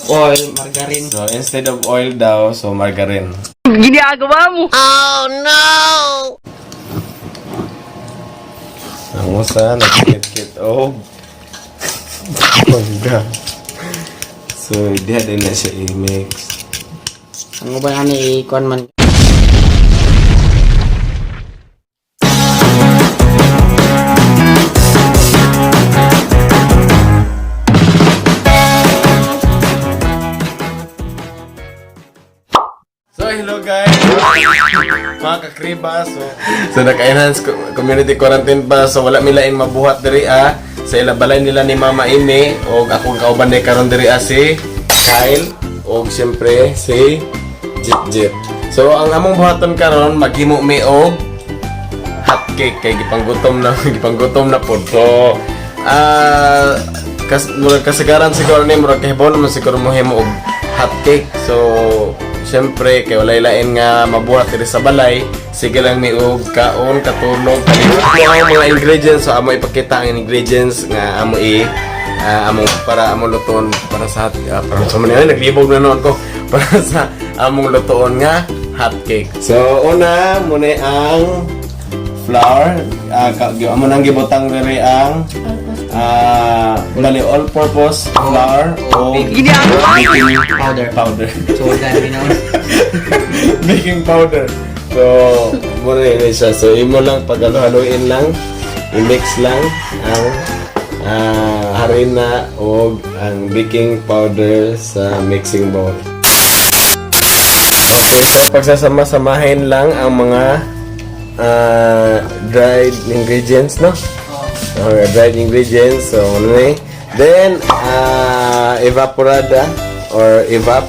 Oil, margarine. So instead of oil daw, so margarine. Ginagawa mo. Oh no! Ang usa nagkit-kit og mangga. So diha din na siya i-mix. Ang uban ani ikuan man. So hello guys! Mga kakriba, so naka-enhance community quarantine pa, so wala milain mabuhat diri ah sa ila balay nila ni Mama Ime og akong kauban ni karon diri ah, si Kyle og siyempre si Jit Jit. So ang among buhaton karon, maghimo mi og hot cake kay gipanggutom na gipanggutom na pod. So kas murag kasagaran siguro ni murag kahibaw naman siguro mo himo og hot cake. So syempre kay walay lain nga mabuhat diri sa balay, sige lang mi og kaon, katulog, kalimot mo ang mga ingredients. So amo ipakita ang ingredients nga amo i among para among lutoon para sa hot para sa man naglibog na noon ko para sa among lutoon nga hot cake. So una muna ang flour, amo nang gibutang diri ang bali all purpose flour o Baking baking powder. Powder. So dami na. Baking powder. So muna yun siya. So imo lang pagalo-haluin lang, i-mix lang ang harina o ang baking powder sa mixing bowl. Okay, so pagsasama-samahin lang ang mga dried ingredients, no? Okay, dried ingredients. So, ano na eh. Then, evaporada or evap.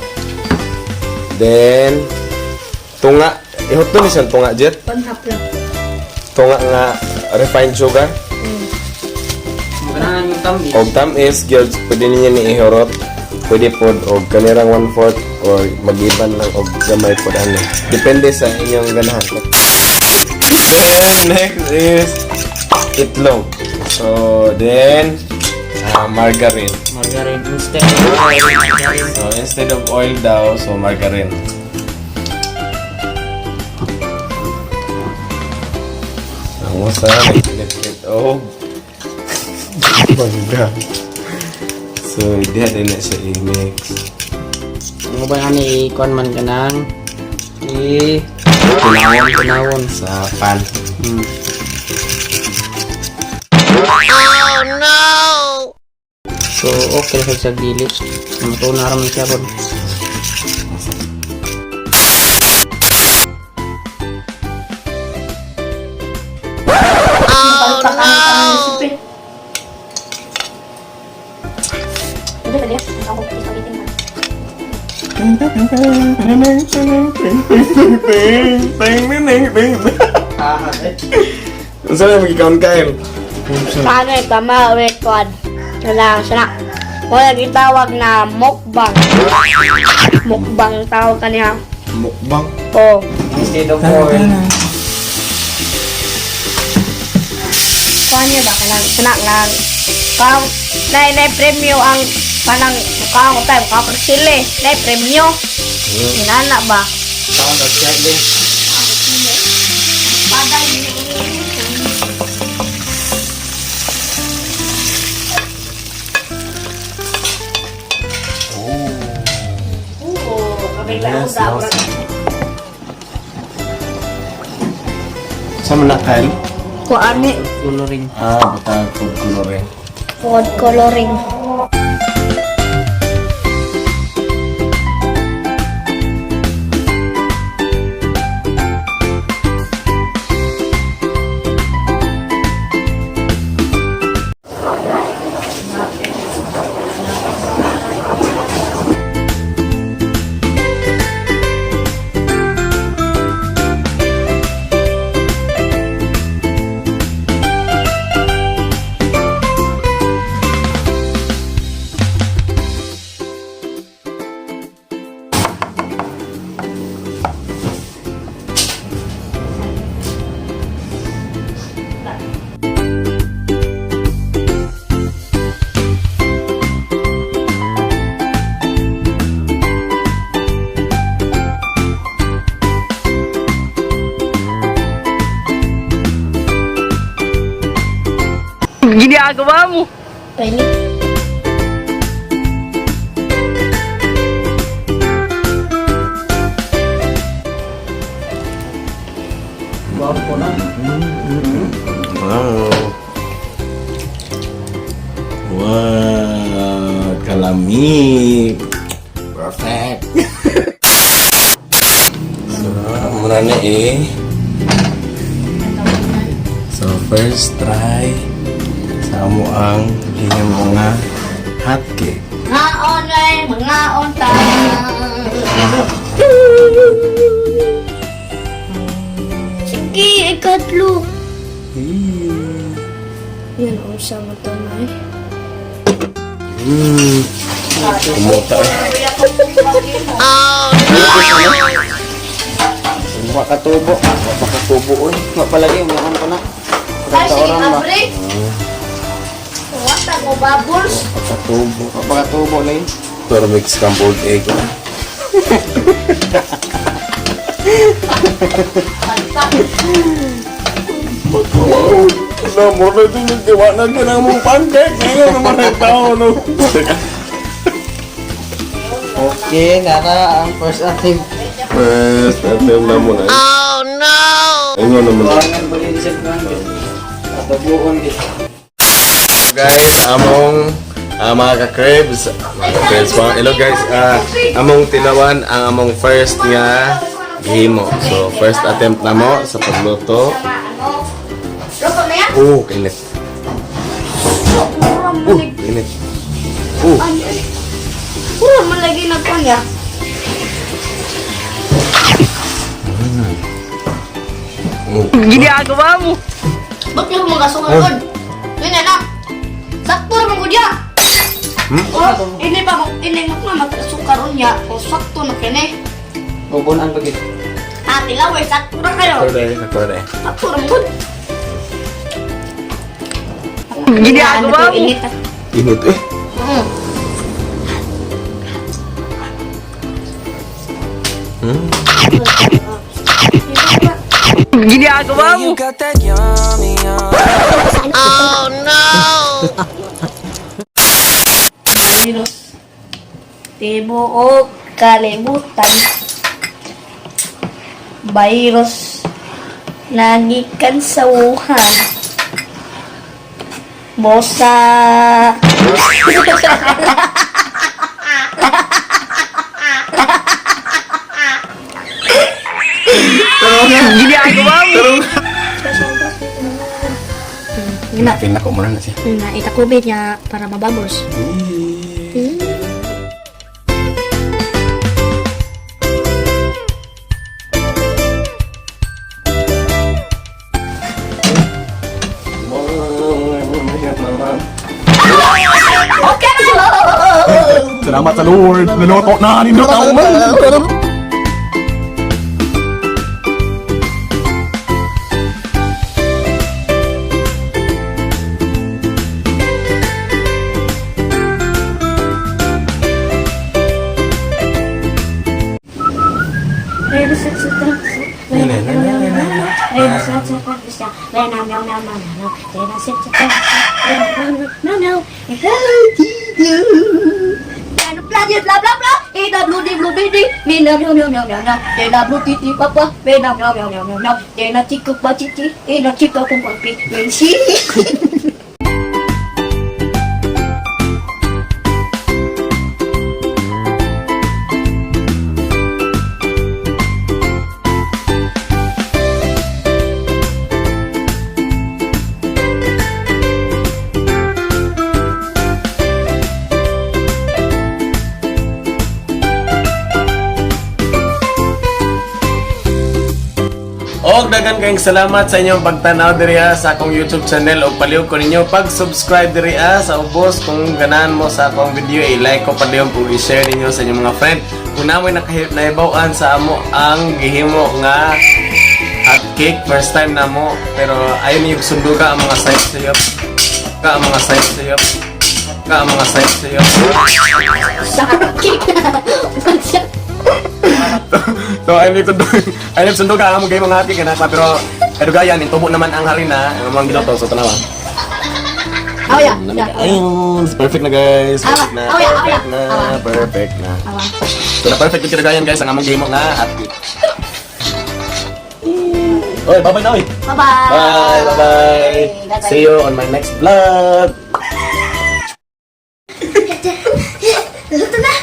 Then, tunga. Ihot ni siyang tunga, Jet. Panhap lang. Tunga nga refined sugar. Ganahan yung tamis. Og tamis, gyud pwede ninyo ni ihurot. Pwede pod og kanirang 1/4 or mag-iban lang og gamay pod ano. Depende sa inyong ganahan. Then next is itlog. So then margarine. Margarine instead of oil, margarine. So instead of oil daw, so margarine. Ang usa nagkit og mangga. So diha din na siya i-mix. Ang uban ani ikuan man kanang i Tinawon tinawon. Sa pan. So okay lang sa dili. Matuna ra man siya pod. Oh no! Hindi ba niya? Ako, spaghetti man. Unsa na magikaon, Kyle? Paano eh, tama, record. Wala, sana. Wala gitawag na mukbang. Mukbang tawag kaniya. Mukbang. Oh, Instead of oil. Kuha niya ba kanang sana nga kang nay nay premyo ang kanang mukha ko tayo mukha ko sila nay premyo. Inana ba? Kaon og siya din. Oo, kabila Yes, ko yes. Sa man na, Kyle? Kuha ni Coloring. Ah, butang food coloring. Food coloring. Ginagawa mo. Pwede. Wow na. Wow. Wow, kalamig. Perfect. So, muna na eh. So, first try sa mo ang gihimo nga hot cake. Ngaon ay mangaon ta. Sige, ikatlo. Yan, unsa mo to na eh. Kumota eh. Wa katubo. Wa pa katubo oy. Wa palagi unyaon ko na. Ay, sige, Oran ba? abre. Wata ko bubbles. Katubo. Wa pa katubo lay. Pero mix scrambled egg. No, mo na ito yung tiwa na ginamong pancake. Ngayon naman ang tao, no? Okay, nara ang first attempt. First attempt na muna. Oh, no! Ayun naman. Kuangan ba yun sa kuan? Katubuon gid. Guys, among mga ka-cribs, mga hello guys, among tilawan ang among first nga gihimo. So, first attempt na mo sa pagluto. Luto na yan? Oh, kainit. Pura mo Oh, lagi. kainit. Oh, Pura mo lagi na kuan ya. Ginagawa mo. Ba't yung mga sungod? Yun na na. Sakto naman ko diya. Hmm? Oh, ini pa mo, ini mo na magkasukaron niya. O sakto na kini. Bubunan pa gid. Ate laway, sakto na kayo. Ako dahil, ako dahil. Sakto na mo. Ginagawa mo. Init. Init eh. Ginagawa mo. You got that yummy, yummy. Virus. Tibuok kalibutan. Virus. Nagikan sa Wuhan. Bosa. Ginagawa mo. Gina, Pinako muna na siya. na itakubit niya para mabubbles. Okay! Salamat sa Lord. Niluto na, niluto man. Og daghan kayong salamat sa inyong pagtanaw diri ha sa akong YouTube channel og palihog ko ninyo pag-subscribe diri ha sa ubos kung ganahan mo sa akong video, i-like ko palihog ug i-share ninyo sa inyong mga friend. Kung namoy nahibaw-an sa amo ang gihimo nga hot cake, first time na mo, pero ayon yung sunduga ang mga size sayop ka ang mga size sayop ka ang mga size sayop. So ayun yung ayun yung sunduga ang mga hot cake na pero kadugayan, intubo naman ang harina ang mga giluto, so tanawa. Oh, yeah. Lamig. Ayun, perfect na, guys. Perfect na. Oh, yeah, oh, Perfect yeah. na. Awa. Perfect na. Awa. So na perfect yung kinagayan, guys, ang among gihimo nga hot cake. Oy, bye-bye na, oy. Bye-bye. Bye, bye-bye. Bye-bye. See you on my next vlog. Luto na.